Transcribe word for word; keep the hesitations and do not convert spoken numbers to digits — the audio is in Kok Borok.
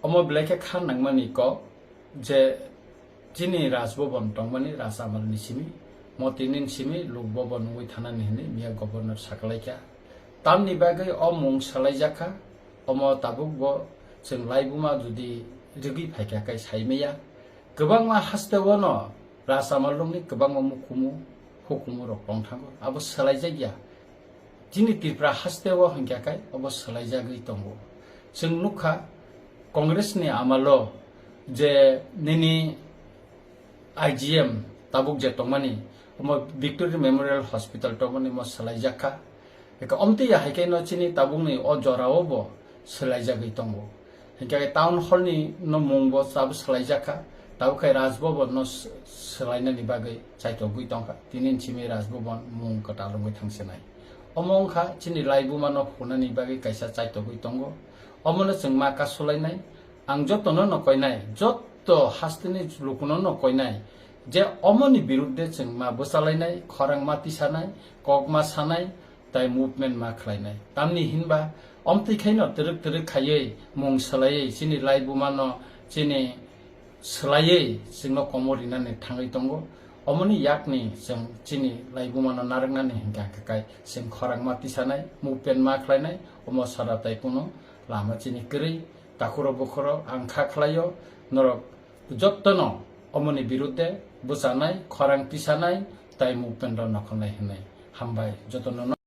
Omo belai khe kha nangmani kok je chini Raj Bhavan tongmani Raj Amal ni simi, Motini simi Lok Bhavan wngwi thanani hinwi miya governor sakalaikha. Tamni bagwi o mung salaijak kha, omo tabuk bo chwng laibuma jodi rigwi phaikha khe saimaya. Kwbangma hasteo no Raj Amal rokni kwbangma mukumu hukumu rok tong thango, abo salaijak ya. Chini Tripura hasteo hwnkha khe obo salaijagwi tongo. Chwng nukha Congress ni amalo je nini I G M tabuk je tongmani, omo Victory Memorial Hospital tongmani mo salaijak kha. Eka omtwi ya hai khe no chini tabukni o jorao bo salaijagwi tongo. Hinkhe town hall ni no mung bo sabo salaijak kha, tabuk khai Raj Bhavan no s-, salainani bagwi chaitogwi tongkha. Tini simi Raj Bhavan mung kwtal wngwi thangsinai. Omo wngkha chini laibuma no phunani bagwi kaisa chaitogwi tongo. Omono chwng ma kasulainai, ang jotono no koinai, jotto hasteni lukuno no koinai, je omoni birudde chwng ma bwchalainai, khorang ma tisanai, kok ma sanai, tai movement ma khlainai. Tamni hinba omtwi khaino twrwk twrwk khaiwi mung swlaiwi chini laibuma no chini swlaiwi chwngno komo rinani thangwi tongo. Omoni yakni chwng chini laibuma no narwknani hinkha khe kai chwng khorang ma tisanai, movement ma khlainai, omo sara tai kunu lama chini kwrwi. Takhuro bukhuro ang kha khlaio, norok jottono omoni birudde bwchanai, khorang tisanai, tai movement no nokhornai hinwi. Hambai jotono.